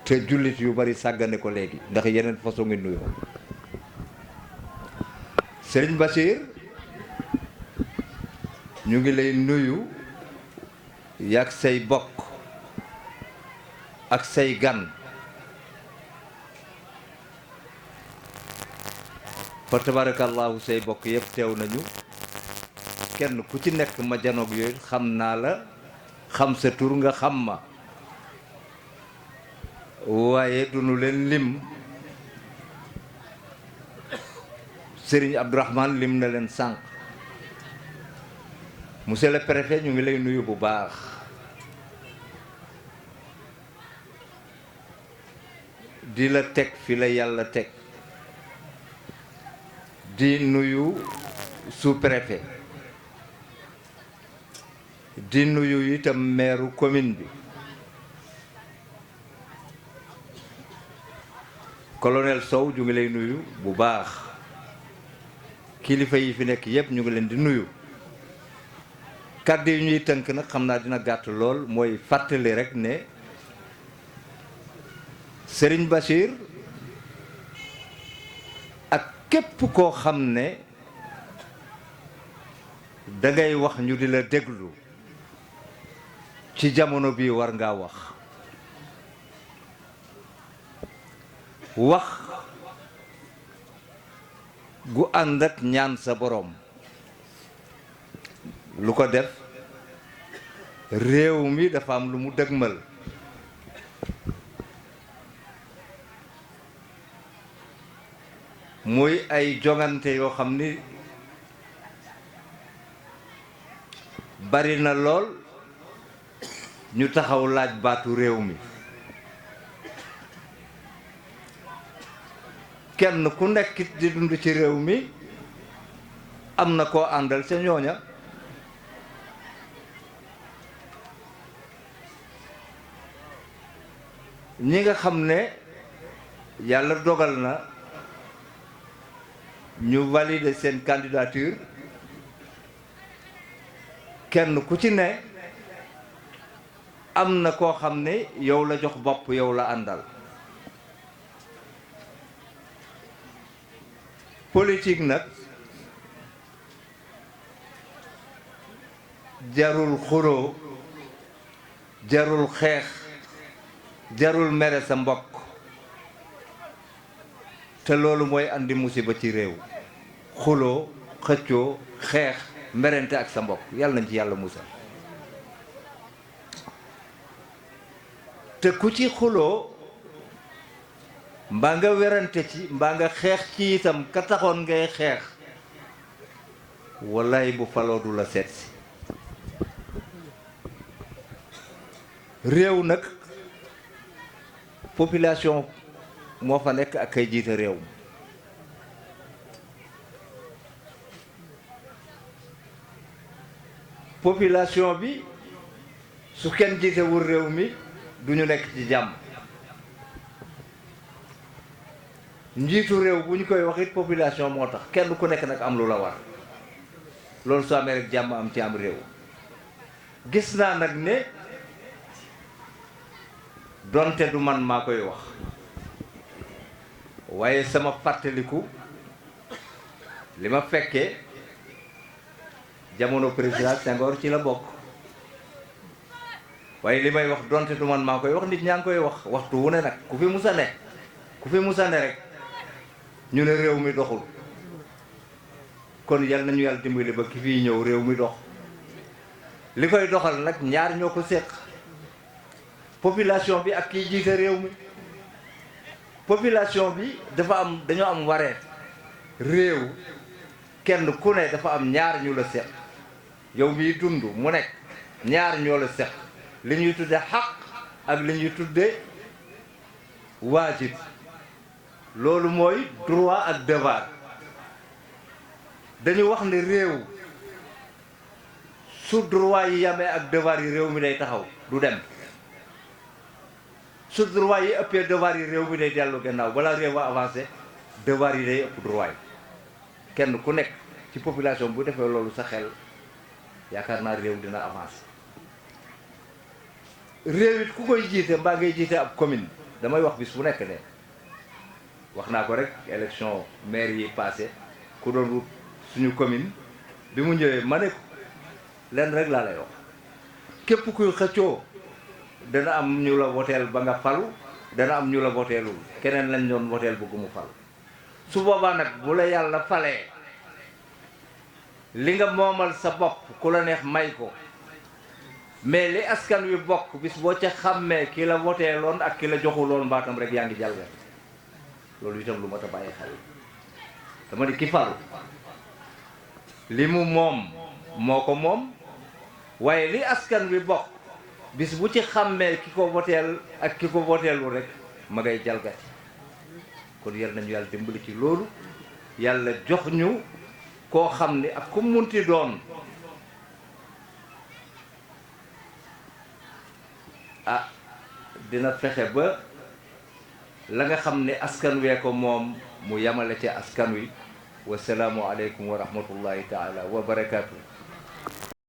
te jullit yu bari sàggane ko léegi ndax yeneen façon ngi nuyoo. Sëriñ Bachir ñu ngi lay nuyu yàgg say bokk ak say gan fa tabarakallahu say bokk yëpp teew nañu kenn ku ci nekk ma janoog yooyu xam naa la xam sa tur nga xam ma waaye duñu leen lim Sëriñ Abdourahmane lim na leen sànq monsieur le préfet ñu ngi lay nuyu bu baax di la teg fi la yàlla teg di nuyu sous-préfet di nuyu itam maire commune bi colonel Sow ñu ngi lay nuyu bu baax kilifa yi fi nekk yépp ñu ngi leen di nuyu kàddu yi ñuy tënk nag xam naa dina gàtt lool mooy fàttali rek ne Serigne Bachir ak képp koo xam ne dangay wax ñu di la déglu ci jamono bii war ngaa wax gu ànd ak ñaan sa boroom lu ko def réew mi dafa am lu mu dëgmal muy ay jongante yoo xam ni bari na lool ñu taxaw laaj baatu réew mi kenn ku nekkit di dund ci réew mi am na koo àndal ca ñooña ñi nga xam ne yàlla dogal na ñu valider seen candidature kenn ku ci ne am na koo xam ne yow la jox bopp yow la àndal politique nag jarul xuloo jarul xeex jarul mere sa mbokk te loolu mooy andi musiba ci réew xuloo xëccoo xeex merente ak sa mbokk yàlla nañ ci yàlla musal te ku ci xuloo mbaa nga werante ci mbaa nga xeex ci itam ka taxoon ngay xeex wallaay bu faloo du la seet si réew nag population moo fa nekk ak kay jiite réew mi population bi su kenn jiitewul réew mi du ñu nekk ci jàmm njiitu réew bu ñu koy wax it population moo tax kenn ku nekk nag am lu la war loolu su amee rek jàmm am ci am réew gis naa nag ne donte du man maa koy wax waaye sama fàttaliku li ma fekkee jamono président Senghor ci la bokk waaye li may wax donte du man maa koy wax nit ñaa ngi koy wax waxtu wu ne nag ku fi musa ne rek ñu ne réew mi doxul kon yal nañu yàlla dimbali ba ki fiy ñëw réew mi dox li koy doxal nag ñaar ñoo ko séq population bi ak kiy jiite réew mi population bi dañoo am wareef réew kenn ku ne dafa am ñaar ñu la séq yow miy dund mu nekk ñaar ñoo la séq li ñuy tudde xaq ak li ñuy tudde waajib loolu mooy droit ak devoir dañu wax ne réew su droit yi yamee ak devoir yi réew mi day taxaw du dem su droit yi ëppee devoir yi réew mi day dellu gannaaw balaa réew a avancé devoir yi day ëpp droit yi kenn ku nekk ci population bu defee loolu sa xel yaakaar naa réew dina avancé réew it ku koy jiite mbaa ngay jiite ab commune damay wax bis bu nekk ne wax naa ko rek élection maire yi passé ku doon wut suñu commune bi mu ñëwee ma ne ko lenn rek laa lay wax képp kuy xëccoo dana am ñu la woteel ba nga falu dana am ñu la woteelul keneen lañ doon woteel bëgg mu falu su boobaa nag bu la yàlla falee li nga moomal sa bopp ku la neex may ko mais li askan wi bokk bis boo ca xàmmee ki la woteeloon ak ki la joxuloon mbaatam rek yaa ngi jalgal loolu itam lu mat a bàyyi xel dama di ki falu li mu moom moo ko moom waaye li askan wi bokk bis bu ci xàmmee ki ko woteel ak ki ko woteelul rek ma ngay jalgati kon yal nañu yàlla dimbali ci loolu yàlla jox ñu koo xam ni ak ku munti doon dina fexe ba la nga xam ne askan wee ko moom mu yamale ci askan wi wasalaamu aleykum wa rahmatullahi taala wa barakaatu.